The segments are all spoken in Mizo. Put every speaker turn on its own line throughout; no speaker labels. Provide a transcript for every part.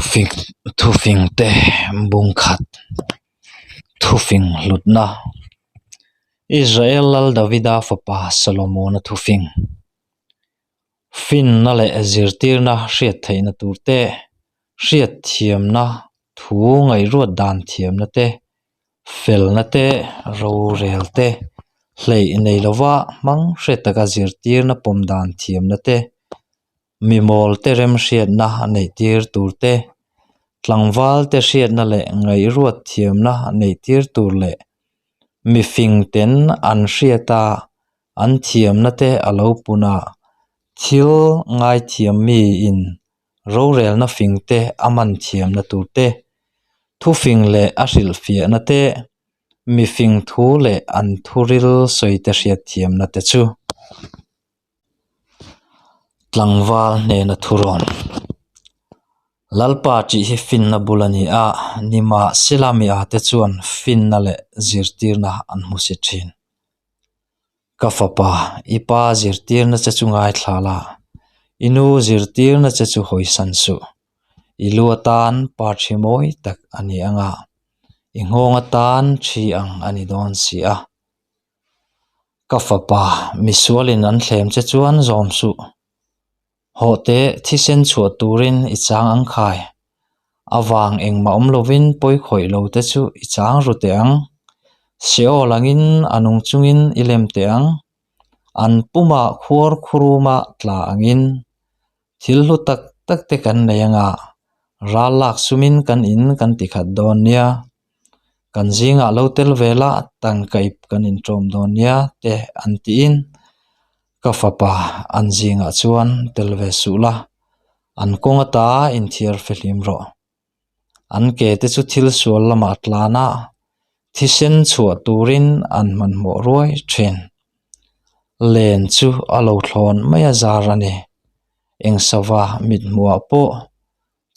Thufing thufing te bung khat thufing hlutna Israel lal Davida fapa Solomona thufing finna leh zirtirna hriat theihna tur te hriat thiamna thu ngaihruat dan thiamna te felna te rorel te hleih nei lova hmang hre taka zirtirna pawm dan thiamna te. Mi mawl te remhriatna a neih tir tur te, tlangval te hriatna leh ngaihruat thiamna a neih tir tur leh mifing ten an hriat a, an thiamna te a lo pun a, thil ngaithiam mi in rorelna fing te a man thiamna tur te, thufing leh a hrilhfiahna te, mifing thu leh an thuril sawi te hriat thiamna te chu. Tlangval hnena thu rawn Lalpa tih hi finna bul a ni a, nimahsela mi ate chuan finna leh zirtirna an hmu si thin. Ka fapa, i pa zirtirna che chu ngaithla la, i nu zirtirna che chu hawisan suh. I lu atan pa thi mawi tak a ni ang a, i nghawng atan thi ang a ni dawn si a. Ka fapa, misualin an thlem che chuan zawm suh. Hawh teh thisen chhuah turin i chang ang khai. Avang engmah awm lovin pawi khawih lo te chu i chang ru teh ang. Seol angin a nung chungin i lem teh ang. An pumah khuar khuruma tla angin thil hlu tak tak te kan nei anga ral lak sumin kan in kan ti khat dawn nia. Kan zingah lo tel vel a tangka ip kan inṭawm dawn nia te an tiin ka fapa an zingah chuan tel ve suh la, an kawng ata inthiar fehlim rawh. An ke te chu thil sual lamah a tlan a, thisen chhuah turin an hmanhmawh ruai thin. Len chu a lo thlawn mai a zar a ni. Eng sava mithmuhah pawh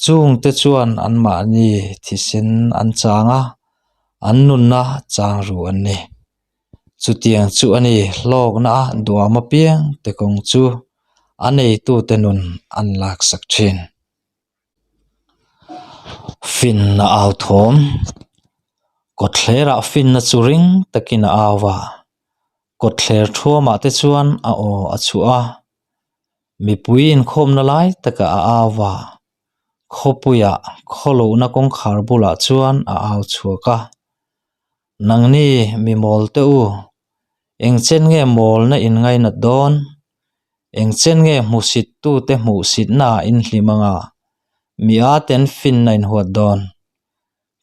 Chungte chuan anmahni thisen an chang a, an nunna chang ru an ni. Chutiang chu a ni hlawkna a duam apiang te kawng chu a neitute nun an laksak thin. Finna au thawm, Kawtthlerah finna chu ring takin a au a, kawtthler thuamah te chuan a aw a chhuah a. Mipui inkhawmna lai takah a au a, khawpuia khawlohna kawngkhar bulah chuan a au chhuak a. Nangni mi mawl te u, eng chen nge mawlna in ngainat dawn? Eng chen nge hmusit tute hmuhsitna ah in hlim anga mi a ten finna in huat dawn?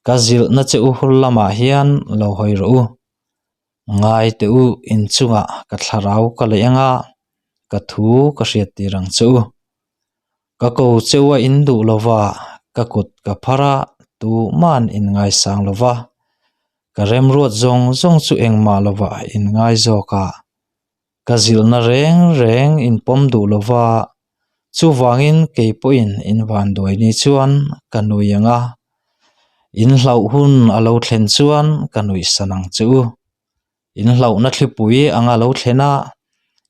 Ka zilhna che u hul lamah hian lo hawi rawh u. Ngai teh u, inchungah ka thlarau ka leh anga ka thu ka hriat tir ang che u. Ka ko che u a in duh lova, ka kut ka phar a, tuman in ngaisang lova. Ka remruat zawng zawng chu engmah lova in ngai zawk a, ka zilhna reng reng in pawm duh lova, chuvangin kei pawhin in vanduai ni chuan ka nui ang a, in hlauh hun a lo thlen chuan ka nuihsan ang che u. In hlauhna thlipui anga lo thlen a,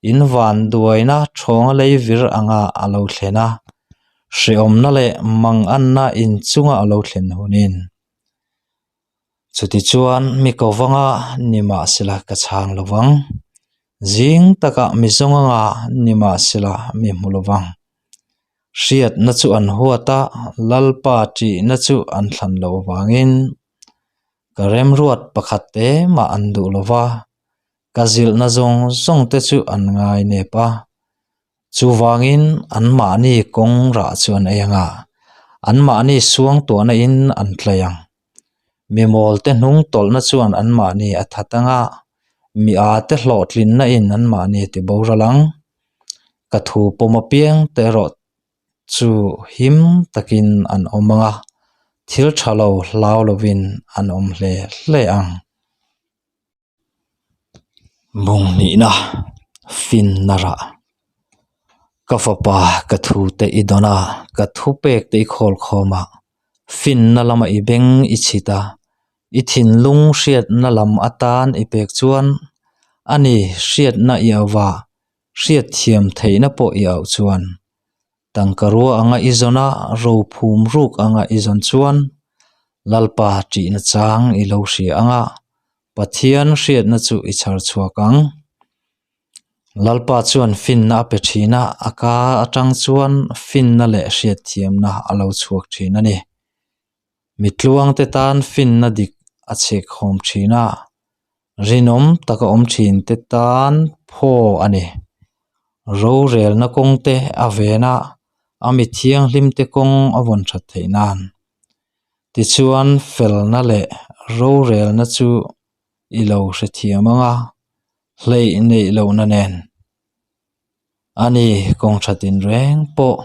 in vanduaina thawnga lei vir anga a lo thlen a, hrehawmna leh manganna inchunga a lo thlen hunin. Chutichuan mi ko vanga nimahsela ka chhang lo vang, zing takah mi zawng anga nimahsela mi hmu lo vang. Hriatna chu an huat a, Lalpa ṭihna chu an thlan loh avangin ka remruat pakhat te mah an duh lo va, ka zilhna zawng zawng te chu an ngai nep a. Chuvangin anmahni kawng rah chu an ei ang a, anmahni suangtuahna in an tlai ang. Mi mawlte hnung tawlhna chuan anmahni a that ang a, mi ate hlawhtlinna in anmahni a ti boral ang. Ka thu pawm apiang te erawh chu him takin an awm ang a, thil tha lo hlau lovin an awm hle hle ang. Bunghnihna finna rah ka fapa ka thu te i dawn a ka thu pek te i khawl khawm a finna lama i beng i chhit a i thinlung hriatna lam atan i pek chuan ani hriatna i auh va hriatthiam theihna pawh i auh chuan. Tangkarua anga i zawn a, ro phum ruk anga i zawn chuan Lalpa ṭihna chang i lo hria ang a, Pathian hriatna chu i chhar chhuak ang. Lalpa chuan finna a pe ṭhin a, a ka aṭang chuan finna leh hriatthiamna a lo chhuak ṭhin a ni. Mi tluangte tan finna dik a chhekkhawm ṭhin a, rinawm taka awm ṭhinte tan phaw a ni. Rorelna kawngte a ven a, a mi thianghlimte kawng a vawn ṭhat theih nan. Tichuan felna leh rorelna chu i lo hrethiam ang a, hleih neih lohna nen. A ni, kawng tha tinreng pawh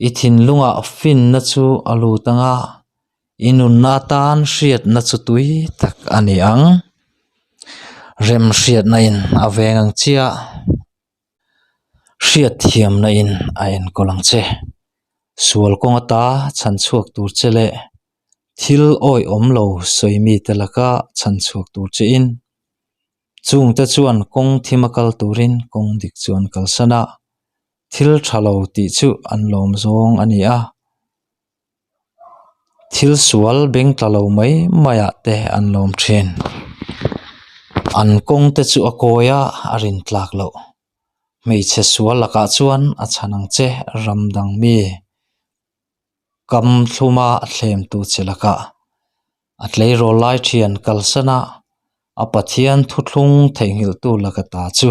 i thinlungah finna chu a lut ang a, i nunna atan hriatna chu tui tak a ni ang. Remhriatna in a veng ang chiah. Hriatthiamna in a enkawl ang che. Sual kawng ata chhan chhuak tur che leh thil awihawm lo sawi mite laka chhan chhuak tur che in Chungte chuan kawng thim a kal turin kawng dik chu an kalsan a, thil tha lo tih chu an lawm zawng a ni a. Thil sual beng tla lo mai maiah te an lawm thin. An kawng te chu a kawi a, a rin tlak loh. Hmeichhe sual lakah chuan a chhan ang che ram dang mi. Kam thluma thlemtu che lakah a tleirawl lai thian kalsan a, a Pathian thuthlung theihnghilhtu laka ta chu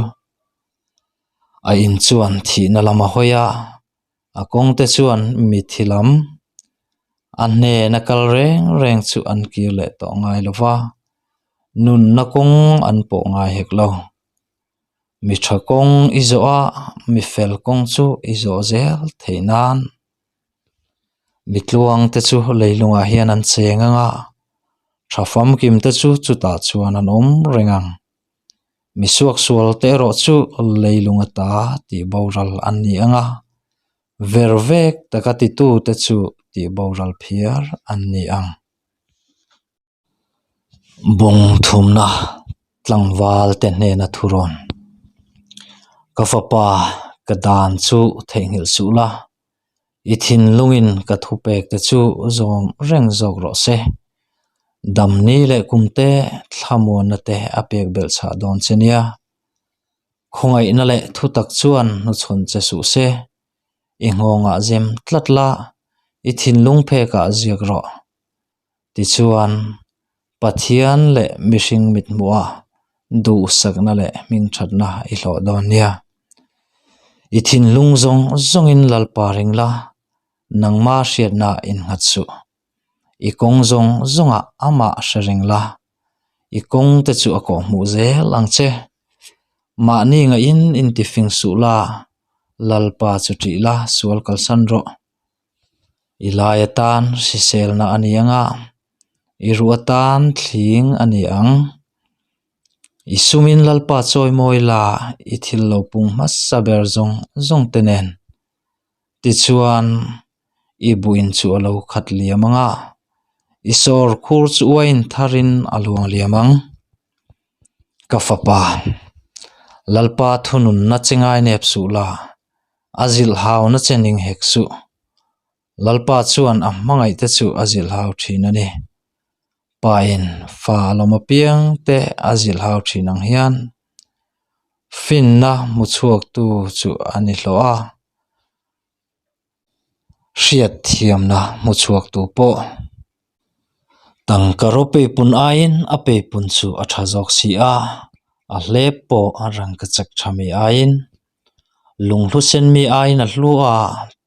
a in chuan thihna lam a hawi a, a kawngte chuan mithi lam a hnena kal reng reng chu an kir leh tawh ngai lo va, nunna kawng an pawh ngai hek lo. Mi tha kawng i zawh a, mi fel kawng chu i zawh zel theih nan. Mi tluang te chu leilungah hian an cheng ang a, tha famkim te chu chutah chuan an awm reng ang. Mi suaksual te erawh chu leilung ata tih boral an ni ang a, ver vek taka titu te chu tih boral phiar an ni ang. Bawng thumna tlangval te hnena thu rawn. Ka fapa ka dan chu theihnghilh suh la, i thinlungin ka thupek te chu zawm reng zawk rawh se. Damni leh kumte thlamuanna te a pek belh chhah dawn che nia. Khawngaihna leh thutak chuan hnuchhawn che suh se, i nghawngah zem tlat la, i thinlung phekah ziak rawh. Tichuan, Pathian leh mihring mithmuha duhsakna leh hmingthatna i hlawh dawn nia. I thinlung zawng zawngin Lalpa ring la, nangma hriatna innghat suh. I kawng zawng zawngah amah hre ring la, i kawng te chu a kawhhmuh zel ang che. Mahni ngaihin intifing suh la, Lalpa chu ṭih la, sual kalsan rawh. I lai atan hriselna a ni ang a, i ruh atan thling a ni ang. I sumin Lalpa chawi mawi la, i thil lo pung hmasa ber zawng zawng te nen. Tichuan, i buin chu a lo khat liam ang a, i sawr khur chu uain tharin a luang liam ang. Ka fapa, Lalpa thununna che ngainep suh la, A zilh hauna che ning hek suh. Lalpa chuan a hmangaih te chu a zilh hau thin a ni. Pa in fa a lawm apiang te a zilh hau thin ang hian finna hmu chhuak tu chu a ni hlawh a. Hriat thiamna hmu chhuak tu pawh tangka ro peipun aiin a peipun chu a tha zawk si a, a hlep pawh a rangka chak tha mi aiin Lunghlu sen mi aiin a hlu a,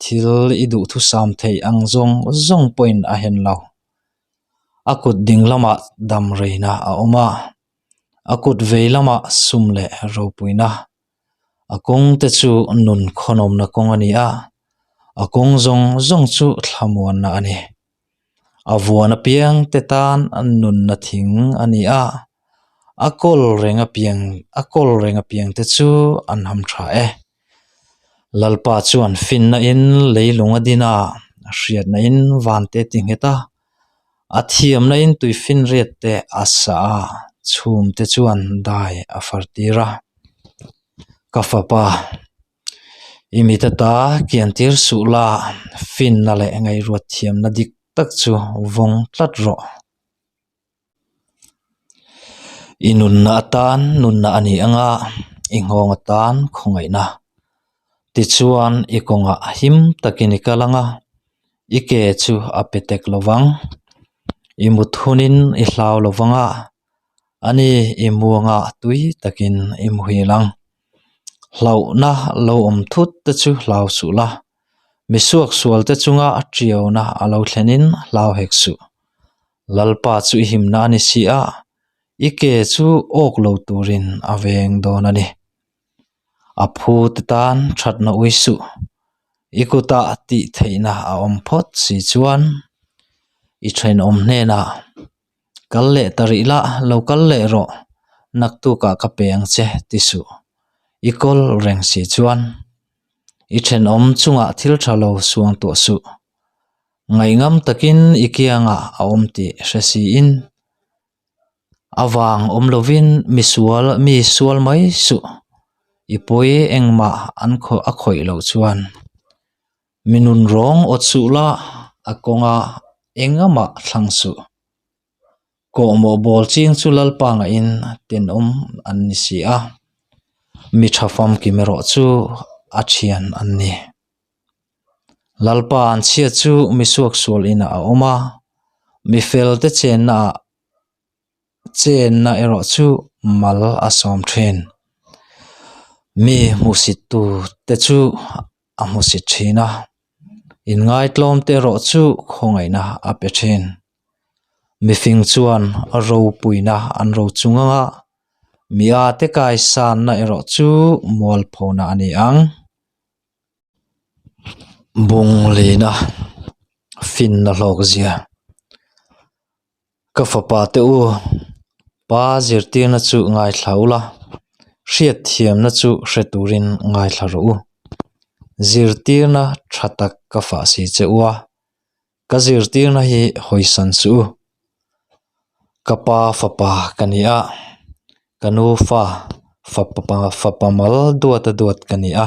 thil i duhthusam theih ang zawng zawng pawhin a hen lo. A kut ding lamah dam reina a awm a, a kut vei lamah sum leh ropuina. A kawng te chu nun khawnawmna kawng a ni a, a kawng zawng zawng chu thlamuanna a ni. A vuan apiang te tan nunna thing a ni a, a kawl reng apiang a kawl reng apiang te chu an ham tha e. Lalpa chuan finna in leilung a din a, hriatna in van te ti nghet a, a thiamna in tuifinriat te a sa a, chhum te chuan dai a far tir a. Ka fapa. I mit ata kian tir suh la, finna leh ngaihruat thiamna dik tak chu vawng tlat rawh. I nunna atan nunna a ni ang a, i nghawng atan khawngaihna. Tichuan i kawngah him takin i kal ang a, i ke chu a pe tek lo vang. I mut hunin i hlau lo vang a, ani i muanga tui takin i muhil ang. Hlauhna lo awm thut te chu hlau suh la, mi suaksual te chunga tiauna a lo thlenin hlau hek suh. Lalpa chu i himna a ni si a, i ke chu awk lo turin a veng dawn a ni. A phu te tan thatna ui suh, i kutah tih theihna a awm phawt si chuan i thenawm hnenah kal leh ta rih la, lo kal leh rawh, naktukah ka pe ang che ti suh, i kawl reng si chuan i thenawm chungah thil tha lo suang tuah suh. Ngaihngam takin i kiangah a awm tih hre siin a vang awm lovin misual mi sual mai suh. I pawi engmah an khaw a khawih loh chuan mi nun rawng awt suh la a kawnga engamah thlang suh. Kawhmawh bawl ching chu Lalpa ngaihin tenawm an ni si a, mi tha famkim erawh chu a thian an ni. Lalpa an chhia chu mi suaksual inah a awm a, mi fel te chenna ah chenna erawh chu mal a sawm thin. Mi hmuhsit tu te chu a hmuhsit thin a, inngaitlawm te erawh chu khawngaihna a pe thin. Mifing chuan ropuina an ro chung ang a, mi a te kaisanna erawh chu mualphona a ni ang. Bunglina finna hlawk zia ka fapa te u pa zirtirna chu ngaithla ula hriatthiamna chu hre turin ngaithla rawh u zirtirna tha tak ka fah si che u a. Ka zirtirna hi hawisan suh u. Ka pa fapa ka ni a, ka nu fa fapa fapa mal duat a duat ka ni a.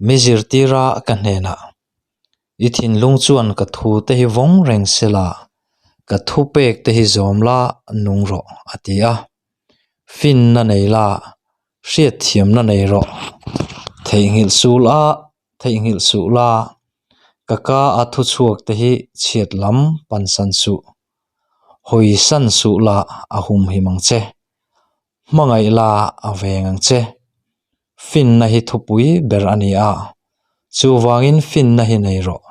Mi zirtira ka hnenah i thinlung chuan ka thu te hi vawng reng se la, ka thupek te hi zawm la nung rawh a ti a. Finna nei la, hriatthiamna nei rawh. Theihnghilh sul a. Theihnghilh suh la, ka ka a thu chhuak te hi chhiat lam pan san suh. Hawi san suh la a humhim ang che. Hmangaih la a veng ang che. Finna hi thupui ber a ni a, chuvangin finna hi nei rawh.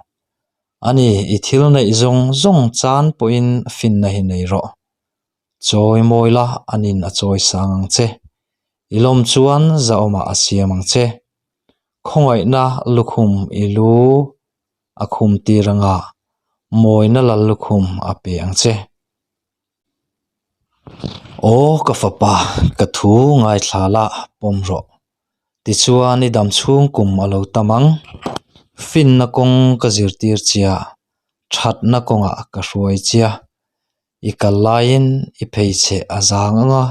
Ani i thil neih zawng zawng chan pawhin finna hi nei rawh. Chawi mawi la anin a chawi sang ang che. I lawm chuan zahawmah a siam ang che. Khawngaihna lukhum i lu a khum tir anga mawina lal lukhum a pe ang che. Aw ka fapa, ka thu ngaithla la pawm rawh. Tichuan i dam chhung kum a lo tam ang. Finna kawng ka zirtir chia, thatna kawngah ka hruai chia. I kal laiin i pheichheh a zang ang a.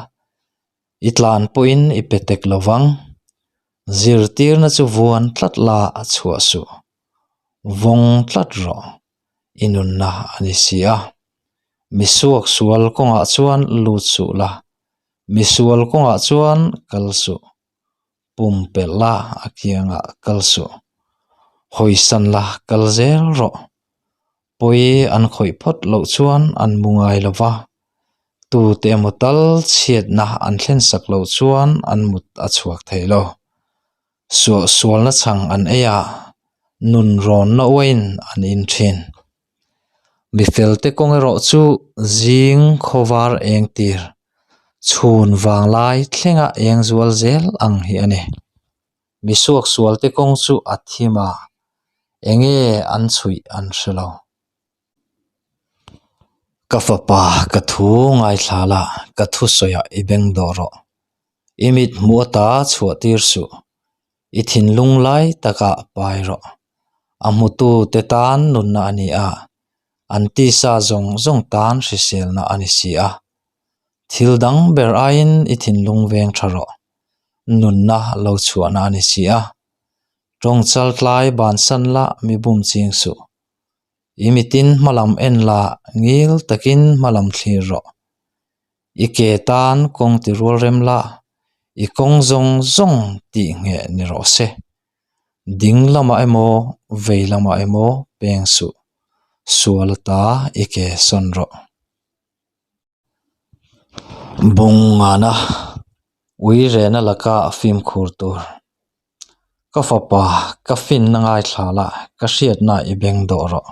I tlan pawhin i pe tek lo vang. Zirtirna chu vuan tlat la a chhuah suh. Vawng tlat rawh. I nunna a ni si a. Mi suak sual kawngah chuan lut suh la. Mi sual kawngah chuan kal suh. Pumpelh la a kiangah kal suh. Hawisan la kal zel rawh. Pawi an khawih phawt loh chuan an mu ngai lo va, tute emaw tal chhiatna an thlen sak loh chuan an mut a chhuak thei lo. Suah sualna chhang an ei a, nun rawnna uain an in thin. Mi felte kawng erawh chu zing khawvar eng tir, chhun vanglai thlenga eng zual zel ang hi a ni. Mi suaksualte kawng chu a thim a, enge an chhuih an hre lo. Ka fapa, ka thu ngaithla la, ka thusawiah i beng dawh rawh. I mit hmuh ata chhuah tir suh. I thinlung lai takah pai rawh. A hmutute tan nunna a ni a, an tisa zawng zawng tan hriselna a ni si a. Thil dang ber aiin i thinlung veng tha rawh. Nunna lo chhuahna a ni si a. Tawng chal tlai bansan la mi bum ching suh. I mitin hmalam en la ngil takin hmalam thlir rawh. I ke tan kawng ti rual rem la, i kawng zawng zawng tih ngheh ni rawh se. Ding lamah emaw vei lamah emaw peng suh. Sual ata i ke sawn rawh. Bungngana ui rena laka fimkhur tur. Ka fapa ka finna ngaithla la ka hriatna i beng dawh rawh.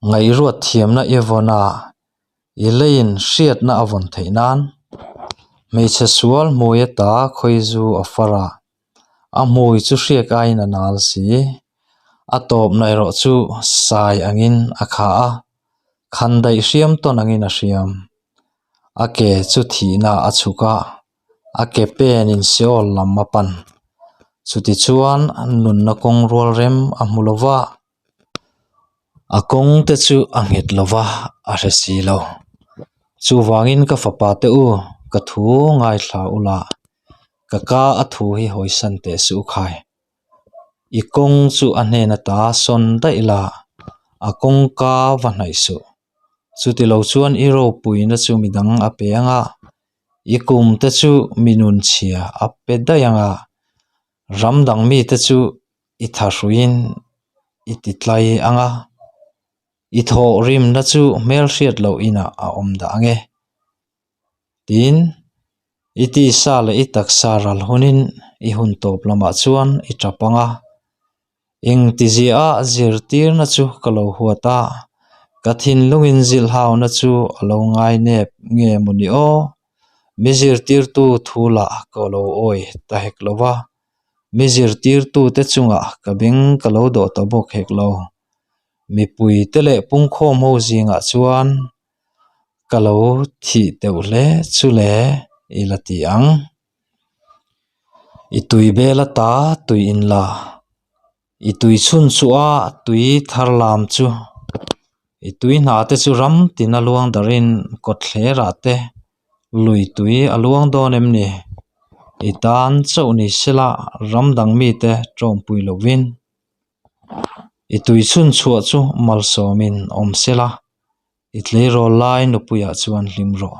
Ngaihruat thiamna i vawn a, i leiin hriatna a vawn theih nan. Hmeichhe sual hmui ata khawi zu a far a, a hmui chu hriak aiin a nal si. A tawpna erawh chu sai angin a kha a, khan daih hriam tawn angin a hriam. A ke chu thihna a chhuk a, a ke penin Seol lam a pan. Chutichuan nunna kawng rual rem a hmu lo va, a kawng te chu a nghet lo va, a hre si lo. Chuvangin ka fapa te u, ka thu ngaithla ula, ka ka a thu hi hawisan teh suh u khai. I kawng chu a hnen ata sawn daih la, a kawngka va hnaih suh. Chutilo chuan i ropuina chu midang a pe ang a, i kum te chu mi nun chhia a pe daih ang a, ram dang mite chu i thahruiin i ti tlai ang a, i thawhrimna chu hmelhriat loh inah a awm dah ang e. Tin, i tisa leh i taksa ral hunin i hun tawp lamah chuan i tap ang a, Engtizia zirtirna chu ka lo huat a, ka thinlungin zilhhauna chu a lo ngai nep nge maw ni aw? Mi zirtirtu thu lah ka lo awi ta hek lo va, mi zirtirtute chungah ka beng ka lo dawh ta bawk hek lo. Mipuite leh pungkhawm ho zingah chuan ka lo thih teuh hle chu le i la ti ang. I tui bel ata tui in la, i tui chhun chhuah a tui thar lam chu, i tui hna te chu ram tin a luang darhin kawtthler ah te lui tui a luang dawn em ni? I tan chauh ni sela ram dang mite tawngpui lovin i tui chhun chhuah chu malsawmin awm sela i tleirawl lai nupuiah chuan hlim rawh.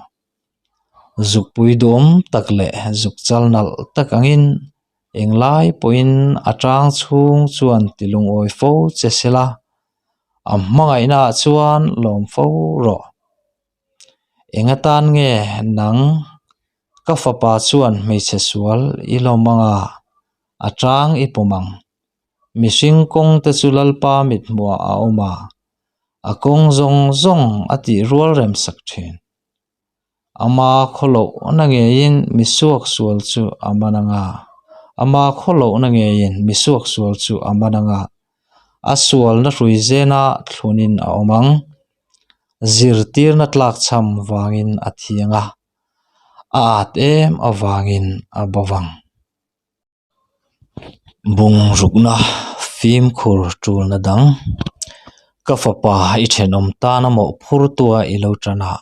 Zukpui duhawm tak leh zuk chal nalh tak angin englai pawhin a tang chhung chuan ti lungawi fo che sela, a hmangaihna ah chuan lawm fo rawh. Eng atan nge nang ka fapa chuan hmeichhe sual i lawm anga a tang i pawm ang. Mihring kawng te chu Lalpa mithmuhah a awm a, a kawng zawng zawng a tih rual rem sak thin. Ama khawlohna ngeiin mi suak sual chu a man ang a, ama khawlohna ngeiin mi suak sual chu a man ang a, a sualna hrui zena thlunin a awm ang. Zirtirna tlakchham vangin a thiang a, a at em avangin a bo vang. Bungrukna fimkhur tulna dang ka fapa i thenawm tana mawhphurtua i lo tan a,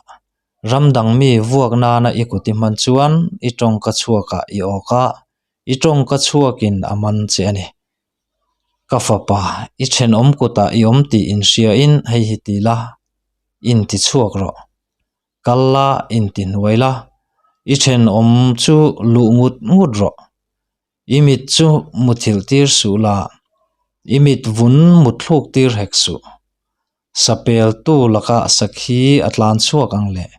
ram dang mi vuak nana i kut i hman chuan i tawngka chhuakah i awk a, i tawngka chhuakin a man che a ni. Ka fapa i thenawm kutah i awm tih inhriain hei hi ti la, inti chhuak rawh. Kal la inti hnuai la, i thenawm chu luh ngut ngut rawh. I mit chu muthilh tir suh la, i mit vun mutthluk tir hek suh. Sapeltu lakah sakhi a tlan chhuak ang leh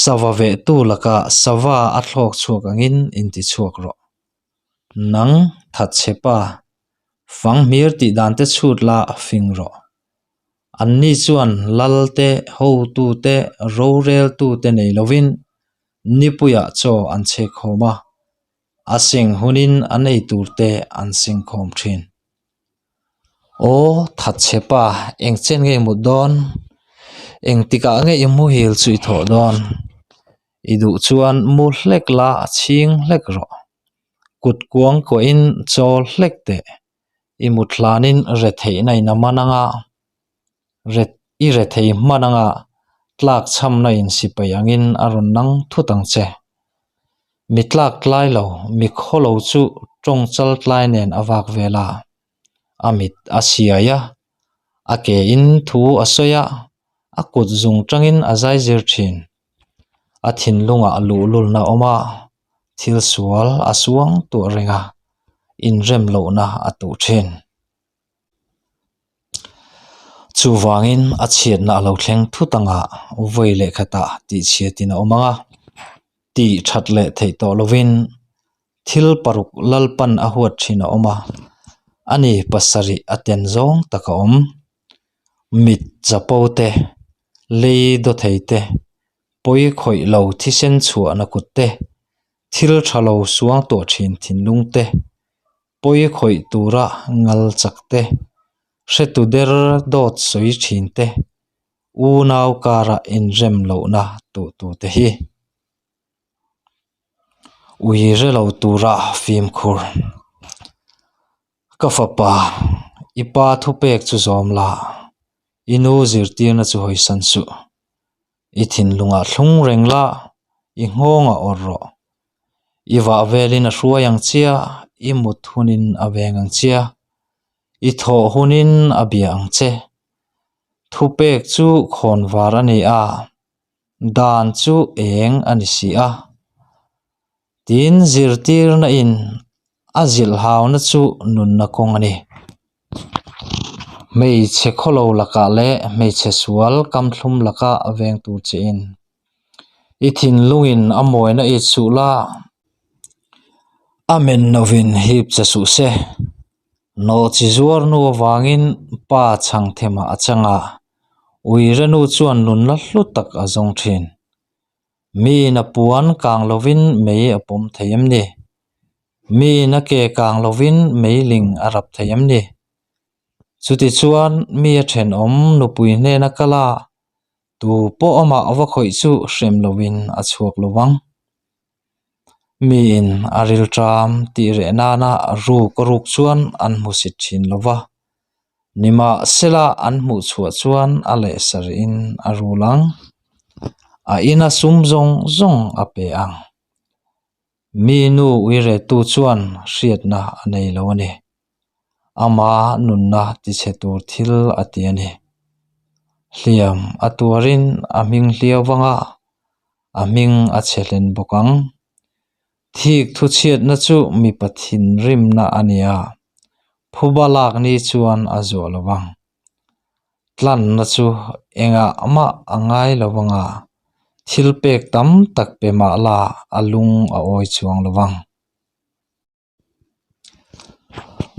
sava vehtu lakah sava a thlawk chhuak angin inti chhuak rawh. Nang thatchhe pa, fanghmir tih dan te chhut la fing rawh. Anni chuan lal te, hotu te, roreltu te nei lovin nipuiah chaw an chhek khawm a, a seng hunin an ei tur te an seng khawm thin. Aw, thatchhe pa, eng chen nge i mut dawn? Engtikah nge i muhil chu i thawh dawn? I duh chuan mu hlek la chhing hlek rawh. Kut kuang kuahin chawl hlek teh. I mut hlanin retheihna in a man ang a, i rethei hman ang a, tlak chhamna in sipai angin a rawn nang thut ang che. Mi tlak tlai lo, mi khaw lo chu tawng chal tlai nen a vak vel a. A mit a siai a, a ke in thu a sawi a, a kut zung tangin a zai zir thin. A thinlungah luhlulna a awm a, thil sual a suang tuah reng a, inrem lohna a tuh thin. Chuvangin a chhiatna a lo thleng thut anga vawi leh khatah tihchhiatin a awm ang a, tih that leh theih tawh lovin thil paruk Lalpan a huat thin a awm a, ani pasarih a ten zawng tak a awm. Mit chapo te, lei dawthei te, pawi khawih lo thisen chhuahna kut te, thil tha lo suang tuah thin thinlung te, pawi khawih tura ngal chak te, hretu der dawt sawi thin te, unau kara inrem lohna tuh tu te hi ui re lo tura fimkhur. Ka fapa, i pa thupek chu zawm la, i nu zirtirna chu hawisan suh. I thinlungah thlung reng la, i nghawngah awrh rawh. I vah velin a hruai ang chia, i mut hunin a veng ang chia, i thawh hunin a bia ang che. Thupek chu khawnvar a ni a, dan chu eng a ni si a. Tin, zirtirna in a zilhhauna chu nunna kawng a ni. Hmeichhe khawlo lakah leh hmeichhe sual kamthlum laka veng tur che in i thinlungin a mawina it suh la, a men novin hip che suh se. Nawhchi zuar nu avangin pa chhang themah a chang a, uire nu chuan nunna hlu tak a zawng thin. Miin a puan kang lovin mei a pawm thei em ni? Miin a ke kang lovin meiling a rap thei em ni? Chutichuan mi a thenawm nupui hnena kal a, tu pawh amah va khawih chu hrem lovin a chhuak lo vang. Miin a rilṭam tih reh nana ruk a ruk chuan an hmusit ṭhin lo va, Nimahsela an hmuh chhuah chuan a leh sarhin a rul ang, a ina sum zawng zawng a pe ang. Mi nu uiretu chuan hriatna a nei lo a ni. Ama nunna tichhe tur thil a ti a ni. Hliam a tuarin a hming hliau vang a, a hming a chhe hlen bawk ang. Thik thuchhiatna chu mipa thinrimna a ni a, phuba lak ni chuan a zuah lo vang. Tlanna chu engah mah a ngai lo vang a, thil pek tam tak pe mah la a lung a awi chuang lo vang.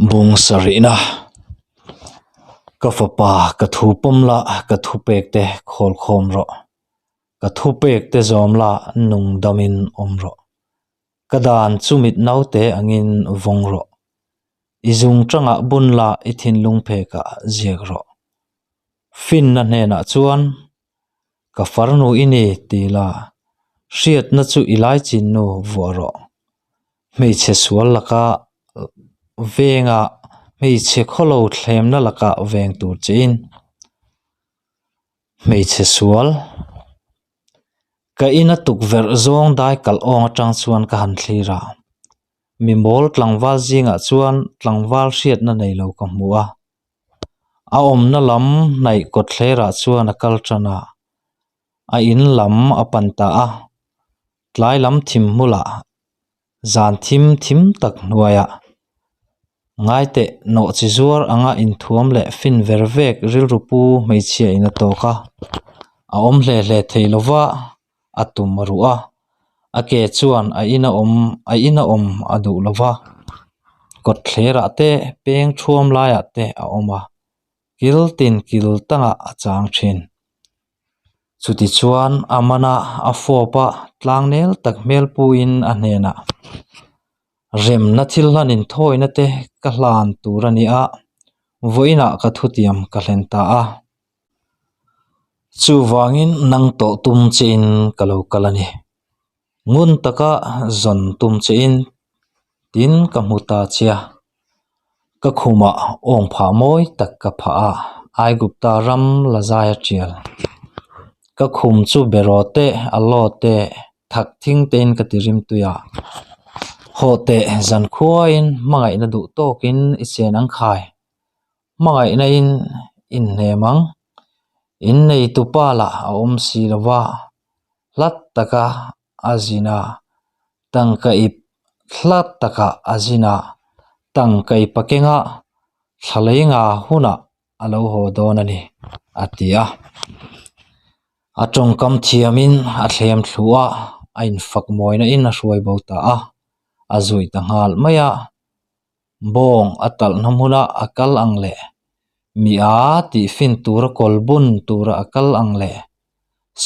Bung sarihna Ka fapa ka thu pawm la ka thupek te khawl khawm rawh. Ka thupek te zawm la nung damin awm rawh. Ka dan chu mit naute angin vawng rawh. I zung tangah bun la i thinlung phekah ziak rawh. Finna hnenah chuan Ka farnu i ni ti la, hriatna chu i laichinnu vuah rawh. Hmeichhe sual laka venga hmeichhe khawlo thlemna laka veng tur chein hmeichhe sual ka ina tukverh zawng dai kalh awng atang chuan ka han thlir a, mi mawl tlangval zingah chuan tlangval hriatna nei lo ka hmu a. A awmna lam hnaih kawtthlerah chuan a kal tan a, a in lam a pan ta a, tlai lam thim hmulah zan thim thim tak hnuaiah ngaiteh nawhchi zuar anga inthuam leh fin ver vek rilru pu hmeichhia in a tawk a, a awm hle hle thei lova a tum a ruh a, a ke chuan a ina awm a ina awm a duh lo va, kawtthlerah te peng thuam laiah te a awm a, kil tin kil tangah a chang thin. Chutichuan a mana a fawp a tlangnel tak hmel puiin a hnenah remna thil hlan inthawina te ka hlan tur a ni a, vawiinah ka thutiam ka hlen ta a. Chuvangin nang tawh tum chein ka lo kal a ni. Ngun taka zawn tum chein tin ka hmu ta che a. Ka khumah awng phah mawi tak ka phah a, Aigupta ram la zai a tial. Ka khum chu beraw te, alaw te, thak thing tein ka ti rim tui a. Haw teh, zan khuain hmangaihna duh tawkin i chen ang khai. Hmangaihna in inhnem ang. In neitupa lah a awm si lo va, hlat taka a zin a, tangka ip hlat takah a zin a, tangka ip a keng a, thla lei nga hunah a lo haw dawn a ni, a ti a. A tawngkam thiamin a thlem thlu a, a infak mawina in a hruai bo ta a, a zuih ta nghal mai a. Bawng a talhna hmuna a kal ang leh mi a tih fin tura kawl bun tura a kal ang leh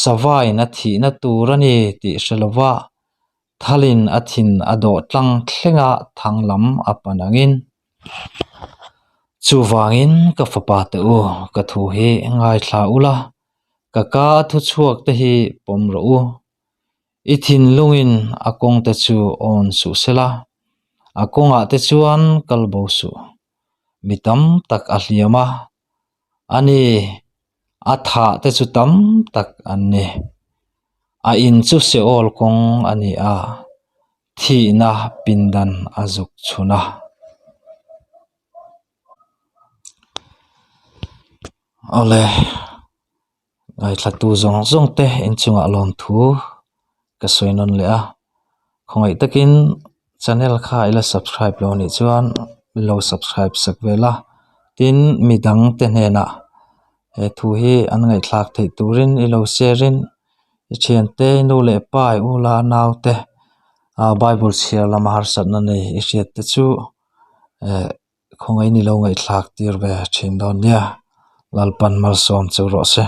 savain a thihna tur a ni tih hre lova thalin a thin a dawh tlang thlenga thang lam a pan angin. Chuvangin ka fapa te u, ka thu hi ngaithla ula, ka ka a thuchhuak te hi pawm rawh u. I thinlungin a kawng te chu awn suh sela, a kawngah te chuan kal bo suh. Mi tam tak a hliam a, ani a thah te chu tam tak an ni. A in chu Seol kawng a ni a, thihna pindan a zuk chhun a. Awle. Ngaithlatu zawng zawng te inchungah lawmthu ka sawi nawn leh a, khawngaih takin channel kha ila subscribe lo anih chuan lo subscribe sak vel a, tin midang te hnenah he thu hi an ngaihthlak theih turin i lo share in i thiante i nu leh pa i u la nau te ah bible chhiar lama harsatna nei i hriat te chu eh. Khawngaih ni lo ngaihthlak tir ve thin dawn nia, Lalpan malsawm chu rawh se.